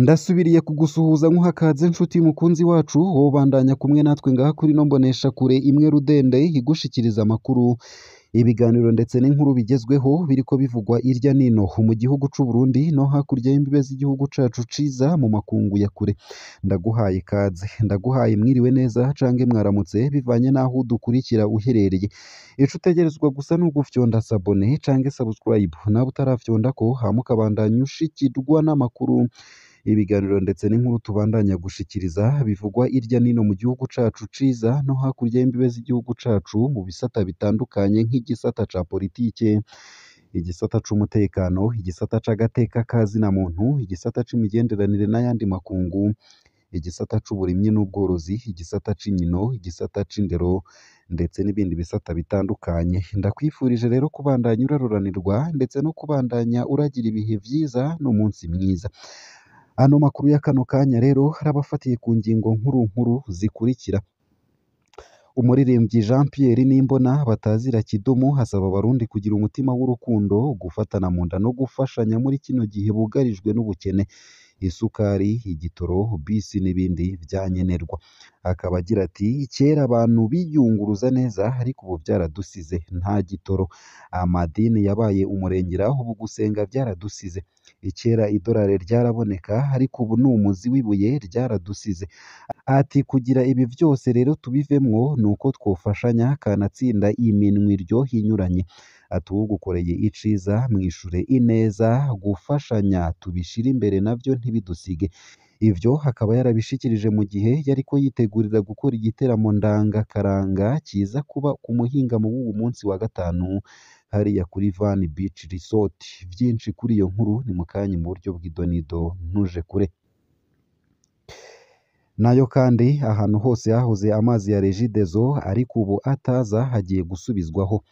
Ndasubiriye kugusuhuza nkuhakaze nshuti mukunzi wacu wobandanya kumwe natwe ngaha kuri no mbonesha kure imwe rudende igushikiriza amakuru, ibiganiro ndetse n'inkuru bigezweho biriko bivugwa irya nino mu gihugu c'u Burundi no hakurya y'imbibe z'igihugu cacu ciza mu makungu ya kure. Ndaguhaye ikaze, ndaguhaye mwiriwe neza canke mwaramutse bivanye n'aho udukurikira uherereye. Ico utegerezwa gusa ni ugufyonda sabone canke subscribe, nawe utarafyondako hama ukabandanya ushikirwa n'amakuru, ibiganiro ndetse n'inkuru tubandanya gushikiriza bivugwa irya nino mu gihugu cacu ciza no hakurya y'imbibe z'igihugu cacu mu bisata bitandukanye nk'igisata ca politike, igisata c'umutekano, igisata c'agateka ka zina muntu, igisata c'imigenderanire n'ayandi makungu, igisata c'uburimyi n'ubworozi, igisata c'inkino, igisata c'indero ndetse n'ibindi bisata bitandukanye. Ndakwifurije rero kubandanya uraroranirwa ndetse no kubandanya uragira ibihe vyiza n'umunsi mwiza. Ano makuru ya kano kanya rero arabafatiye ku ngingo nkuru nkuru zikurikira. Umuririmbyi Jean Pierre Nimbona batazira Kidumu asaba abarundi kugira umutima w'urukundo, gufatana mu nda no gufashanya muri kino gihe bugarijwe n'ubukene, isukari, igitoro, bisi n'ibindi vyankenerwa. Akaba agira ati kera abantu biyunguruza neza ariko ubu vyaradusize, nta gitoro, amadini yabaye umurengera, ubu gusenga vyaradusize, kera idolari ryaraboneka ariko ubu ni umuzi w'ibuye ryaradusize. Ati kugira ibi vyose rero tubivemwo nuko twofashanya kanatsinda iminwe iryoha inyuranye. Ati uwugukoreye iciza mwishure ineza, gufashanya tubishire imbere navyo ntibidusige. Ivyo akaba yarabishikirije mu gihe yariko yitegurira gukora igiteramo ndangakaranga kiza kuba ku muhingamo w'uwu munsi wa gatanu hariya kuri Van Beach Resort. Vyinshi kuri iyo nkuru ni mukanya mu buryo bw'idonido ntuje kure. Nayo kandi ahantu hose hahoze amazi ya Regideso ariko ubu ataza hagiye gusubizwaho.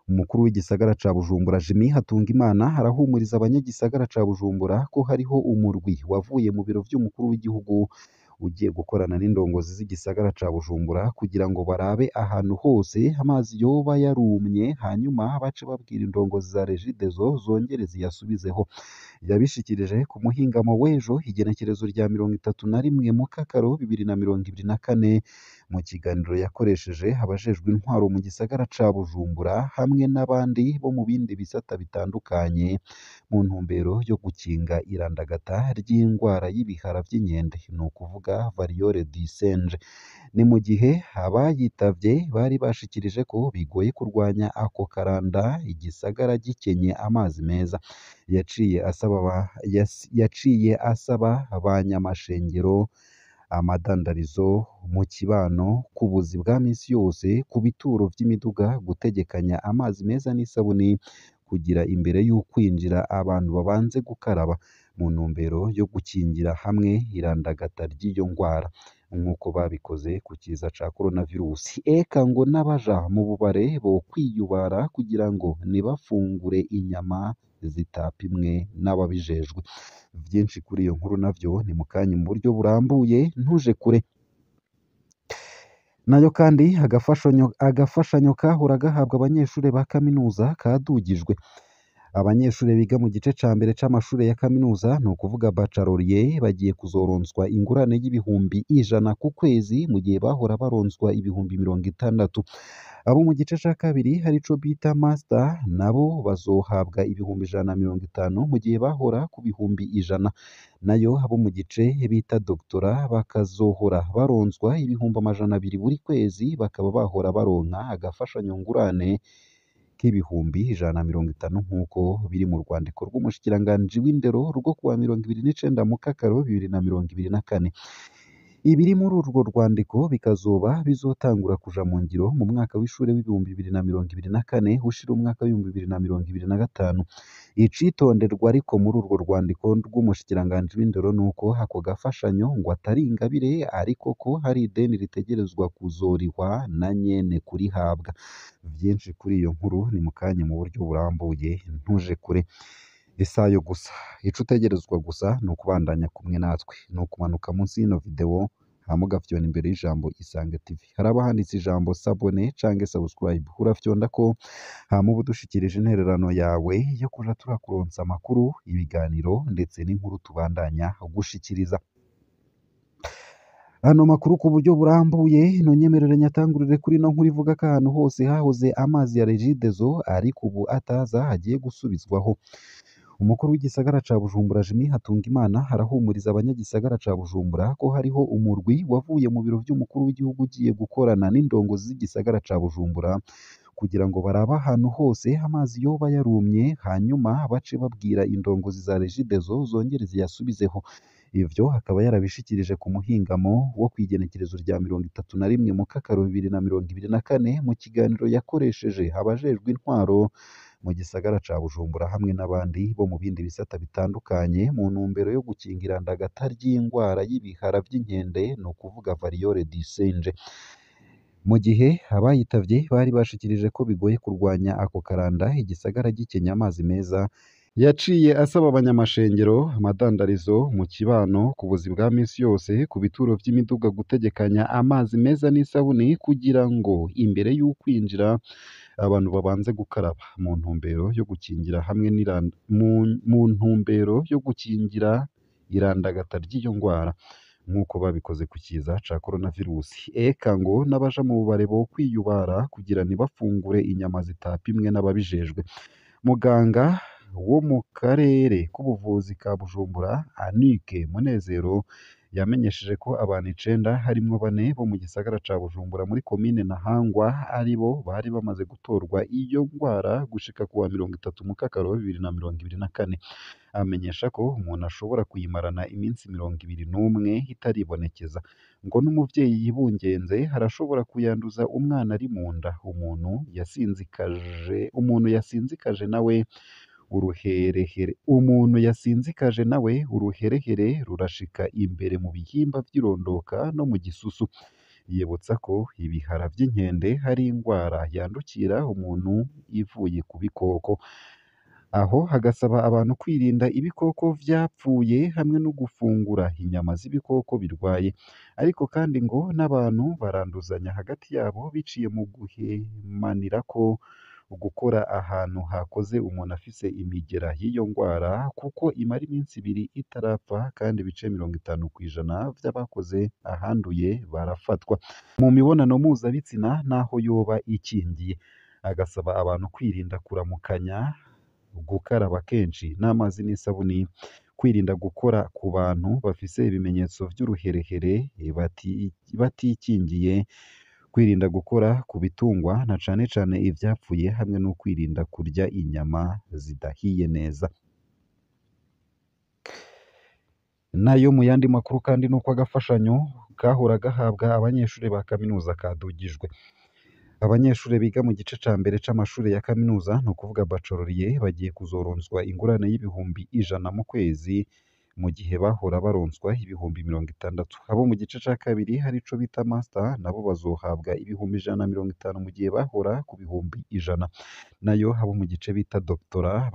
Umukuru w'igisagara ca Bujumbura Jimmy Hatungimana arahumuriza abanyagisagara ca Bujumbura ko hariho umurwi wavuye mu biro vy'umukuru w'igihugu ugiye gukorana n'indongozi z'igisagara ca Bujumbura kugira ngo barabe ahantu hose amazi yoba yarumye, hanyuma bace babwira indongozi za Regideso zongere ziyasubizeho. Yabishikirije ku muhingamo w'ejo igenekerezo rya 31 Mukakaro 2024 mu kiganiro yakoresheje abajejwe intwaro mu gisagara ca Bujumbura hamwe n'abandi bo mu bindi bisata bitandukanye mu ntumbero yo gukinga irandagata ry'ingwara y'ibihara vy'inkende, ni ukuvuga variole du singe. Ni mu gihe abayitavye bari bashikirije ko bigoye kurwanya ako karanda igisagara gikenye amazi meza. Yaciye asaba abanyamashengero, amadandarizo mu kibano, ku buzi bwa misi yose, ku bituro vy'imiduga gutegekanya amazi meza n'isabuni kugira imbere y'ukwinjira abantu babanze gukaraba mu ntumbero yo gukingira hamwe irandagata ry'iyo ngwara nk'uko babikoze ku kiza ca coronavirus. Eka ngo n'abaja mu bubare bokwiyubara kugira ngo ntibafungure inyama zitapimwe n'ababijejwe. Vyinshi kuri iyo nkuru navyo ni mukanya mu buryo burambuye ntuje kure. Nayo kandi agafashanyo kahora gahabwa abanyeshure ba kaminuza kadugijwe. Abanyeshure biga mu gice ca mbere c'amashure ya kaminuza, ni ukuvuga baccalaureat, bagiye kuzoronswa ingurane y'ibihumbi 100 ku kwezi mu gihe bahora baronswa 60,000. Abo mu gice ca kabiri arico bita master nabo bazohabwa 150,000 mu gihe bahora ku 100,000. Nayo abo mu gice bita doctorat bakazohora baronswa 200,000 buri kwezi, bakaba bahora baronka agafashanyo ngurane k'ibihumbi 150 nk'uko biri mu rwandiko rw'umushikiranganji w'indero rwo kuwa 29 Mukakaro 2024. Ibiri muri urwo rwandiko bikazoba bizotangura kuja mu ngiro mu mwaka w'ishure w'2024 ushira umwaka w'2025. Icitonderwa ariko muri urwo rwandiko rw'umushikiranganji w'indero nuko ako gafashanyo ngo atari ingabire ariko ko hari ideni ritegerezwa kuzorihwa na nyene kurihabwa. Vyinshi kuri iyo nkuru ni mukanya mu buryo burambuye ntuje kure. Isayo gusa, ico utegerezwa gusa ni ukubandanya kumwe natwe, ni ukumanuka munsi y'ino video hama ugafyonda imbere y'ijambo Isange TV. Haraba handitse ijambo s'abonner canke subscribe, urafyondako hama uba udushikirije intererano yawe yo kuja turakuronsa amakuru, ibiganiro ndetse n'inkuru tubandanya gushikiriza. Ano makuru ku buryo burambuye nonyemerere nyatangurire kuri ino nkuru ivuga ko ahantu hose hahoze amazi ya Regideso ariko ubu ataza hagiye gusubizwaho. Umukuru w'igisagara ca Bujumbura Jimmy Hatungimana arahumuriza abanyagisagara ca Bujumbura ko hariho umurwi wavuye mu biro vy'umukuru w'igihugu ugiye gukorana n'indongozi z'igisagara ca Bujumbura kugira ngo barabe ahantu hose amazi yoba yarumye, hanyuma bace babwira indongozi za Regideso zongere ziyasubizeho. Ivyo akaba yarabishikirije ku muhingamo wo kw'igenekerezo rya 31 Mukakaro 2024 mu kiganiro yakoresheje abajejwe intwaro mu gisagara ca Bujumbura hamwe n'abandi bo mu bindi bisata bitandukanye mu ntumbero yo gukingira ndagata ry'ingwara y'ibihara vy'inkende, ni ukuvuga variole du singe. Mu gihe abayitavye bari bashikirije ko bigoye kurwanya ako karanda igisagara gikenye amazi meza, yaciye asaba abanyamashengero, amadandarizo mu kibano, ku buzi bwa misi yose, ku bituro vy'imiduga gutegekanya amazi meza n'isabuni kugira ngo imbere y'ukwinjira abantu babanze gukaraba, mu ntumbero yo gukingira hamwe mu ntumbero yo gukingira irandagata ry'iyo ngwara nk'uko babikoze ku kiza ca coronavirus. Eka ngo n'abaja mu bubare bokwiyubara kugira ntibafungure inyama zitapimwe n'ababijejwe. Muganga wo mu karere k'ubuvuzi ka Bujumbura Anike Munezero yamenyesheje ko abantu 9 harimwo 4 bo mu gisagara ca Bujumbura muri komine Ntahangwa aribo bari bamaze gutorwa iyo ngwara gushika kuwa 30 Mukakaro 2024. Amenyesha ko umuntu ashobora kuyimarana iminsi 21 itaribonekeza. Ngo n'umuvyeyi yibungenze arashobora kuyanduza umwana ari mu nda. Umuntu yasinzikaje nawe uruherehere umuntu yasinzikaje nawe uruherehere rurashika imbere mu bihimba vy'irondoka no mu gisusu. Yibutsa ko ibihara vy'inkende hari ingwara yandukira umuntu ivuye ku bikoko. Aho hagasaba abantu kwirinda ibikoko vyapfuye hamwe no gufungura inyama z'ibikoko birwaye. Ariko kandi ngo n'abantu baranduzanya hagati yabo biciye mu guhemanirako, gukora ahantu hakoze umuntu afise imigera y'iyo ngwara kuko imara iminsi 2 itarapfa, kandi ibice 50% vy'abakoze ahanduye barafatwa mu mibonano mpuzabitsina naho yoba ikingiye. Agasaba abantu kwirinda kuramukanya, gukaraba kenshi n'amazi n'isabuni, kwirinda gukora ku bantu bafise ibimenyetso vy'uruherehere batikingiye, kwirinda gukora ku bitungwa na cane cane ivyapfuye, hamwe no kwirinda kurya inyama zidahiye neza. Nayo mu yandi makuru kandi nuko agafashanyo kahora gahabwa abanyeshuri ba kaminuza kadugijwe. Abanyeshuri biga mu gice ca mbere c'amashure ya kaminuza, ni ukuvuga baccalaureat, bagiye kuzoronswa ingurane y'100,000 mu kwezi, mu gihe bahora baronswa 60,000. Abo mu gice ca kabiri arico bita master nabo bazohabwa 150,000 mu gihe bahora ku 100,000. Nayo abo mu gice bita doctorat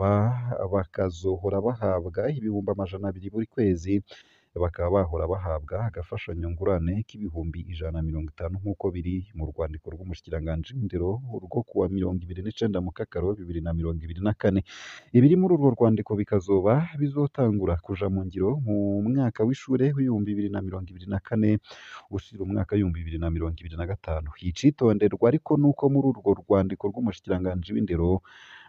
bakazohora bahabwa 200,000 buri kwezi, bakaba bahora bahabwa agafashanyo ngurane k'150,000 nk'uko biri mu rwandiko rw'umushikiranganji w'indero rwo kuwa 29 Mukakaro 2024. Ibiri muri urwo rwandiko bikazoba bizotangura kuja mu ngiro mu mwaka w'ishure w'2024 ushira umwaka w'2025. Icitonderwa ariko nuko muri urwo rwandiko rw'umushikiranganji w'indero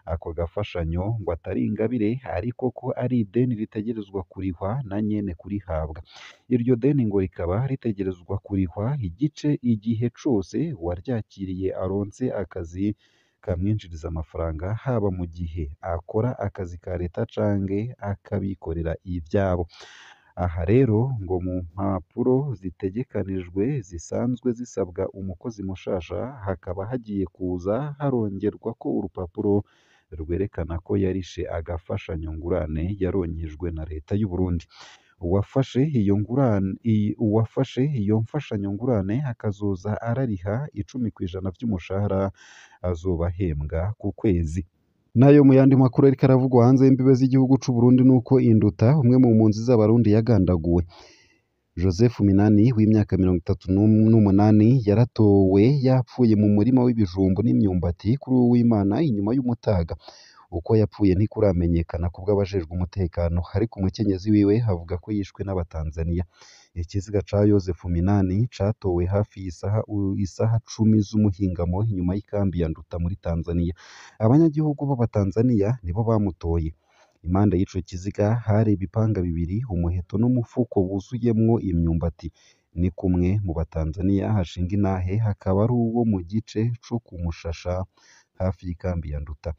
ako gafashanyo ngo atari ingabire ariko ko ari ideni ritegerezwa kurihwa na nyene kurihabwa. Iryo deni ngo rikaba ritegerezwa kurihwa igice igihe cose uwaryakiriye aronse akazi kamwinjiriza amafaranga, haba mu gihe akora akazi ka leta canke akabikorera ivyabo. Aha rero ngo mu mpapuro zitegekanijwe zisanzwe zisabwa umukozi mushasha hakaba hagiye kuza harongerwa ko urupapuro rwerekana ko yarishe agafashanyo ngurane yaronkejwe na leta y'u Burundi. Uwafashe iyo ngurane uwafashe iyo mfashanyo ngurane akazoza arariha 10% vy'umushahara azoba ahembwa ku kwezi. Nayo mu yandi makuru ariko aravugwa hanze y'imbibe z'igihugu c'u Burundi nuko Induta umwe mu mpunzi z'Abarundi yagandaguwe. Joseph Minani w'imyaka 38 yaratowe yapfuye mu murima w'ibijumbu n'imyumbati kuri uw'Imana inyuma y'umutaga. Uko yapfuye ntikuramenyekana kubw'abajejwe umutekano, ariko umukenyezi wiwe avuga ko yishwe n'Abatanzaniya. Ikiziga ca Joseph Minani catowe hafi isaha 10 z'umuhingamo inyuma y'ikambi ya Nduta muri Tanzaniya. Abanyagihugu b'Abatanzaniya nibo bamutoye. Impande y'ico kiziga hari ibipanga bibiri, umuheto n'umufuko wuzuyemwo imyumbati. Ni kumwe mu Batanzaniya hashinga intahe hakaba ari uwo mu gice co kumushasha hafi y'ikambi ya Nduta.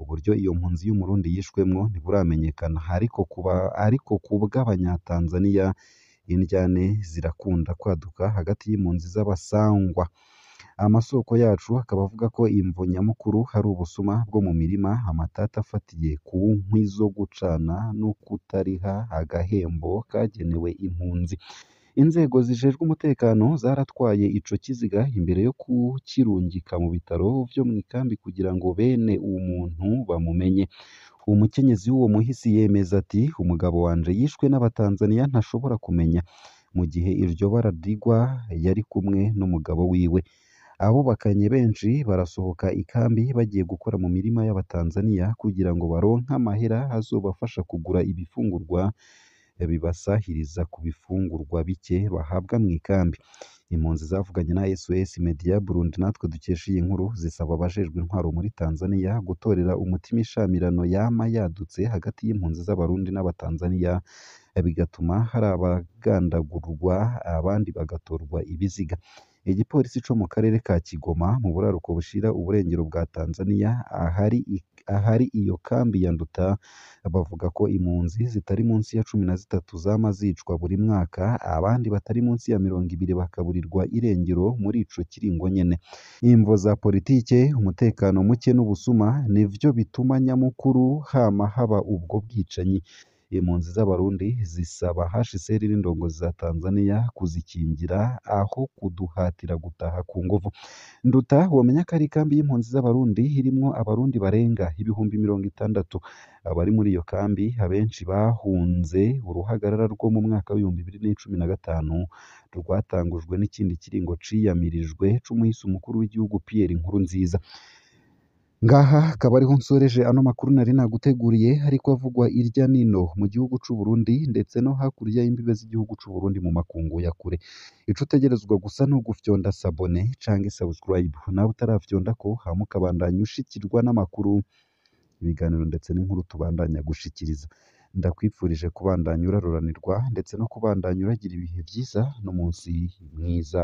Uburyo iyo mpunzi y'Umurundi yishwemwo ntiburamenyekana, ariko kubw'Abanyatanzaniya indyane zirakunda kwaduka hagati y'impunzi z'abasangwa. Amasoko yacu akaba avuga ko imvo nyamukuru ari ubusuma bwo mu mirima, amatati afatiye ku nkwi zo gucana no kutariha agahembo kagenewe impunzi. Inzego zijejwe umutekano zaratwaye ico kiziga imbere yo kukirungika mu bitaro vyo mw'ikambi kugira ngo bene uwo muntu bamumenye. Umukenyezi w'uwo muhisi yemeza ati: "Umugabo wanje yishwe n'Abatanzaniya ntashobora kumenya." Mu gihe iryo bara rigwa yari kumwe n'umugabo wiwe. Abubakanye benshi barasohoka ikambi bagiye gukora mu mirima y'Abatanzaniya kugira ngo baronke amahera azobafasha kugura ibifungurwa bibasahiriza ku bifungurwa bike bahabwa mw'ikambi. Impunzi zavuganye na SOS Media Burundi natwe dukesha iyi nkuru zisaba abajejwe intwaro muri Tanzaniya gutorera umuti imishamirano yama yadutse hagati y'impunzi z'Abarundi n'Abatanzaniya, bigatuma hari abagandagurwa abandi bagatorwa ibiziga. Igipolisi co mu karere ka Kigoma mu buraruko bushira uburengero bwa Tanzaniya ahari iyo kambi ya Nduta bavuga ko impunzi zitari munsi ya 13 zama zicwa buri mwaka, abandi batari munsi ya 20 bakaburirwa irengero muri ico kiringo nyene. Imvo za politike, umutekano muke n'ubusuma nivyo bituma nyamukuru hama haba ubwo bwicanyi. Impunzi z'Abarundi zisaba HCR n'indongozi za Tanzaniya kuzikingira aho kuduhatira gutaha ku nguvu. Nduta womenya ko ari ikambi y'impunzi z'Abarundi irimwo Abarundi barenga 60,000. Abari muri iyo kambi abenshi bahunze uruhagarara rwo mu mwaka w'2015 rwatangujwe n'ikindi kiringo ciyamirijwe c'umuhisi umukuru w'igihugu Pierre Nkurunziza. Ngaha akaba ariho nsoreje ano makuru nari naguteguriye ariko avugwa irya nino mu gihugu c'u Burundi ndetse no hakurya y'imbibe z'igihugu c'u Burundi mu makungu ya kure. Ico utegerezwa gusa ni ugufyonda sabone canke subscribe, nawe utarafyondako hama ukabandanya ushikirwa n'amakuru, ibiganiro ndetse n'inkuru tubandanya gushikiriza. Ndakwifurije kubandanya uraruranirwa ndetse no kubandanya uragira ibihe vyiza n'umunsi mwiza.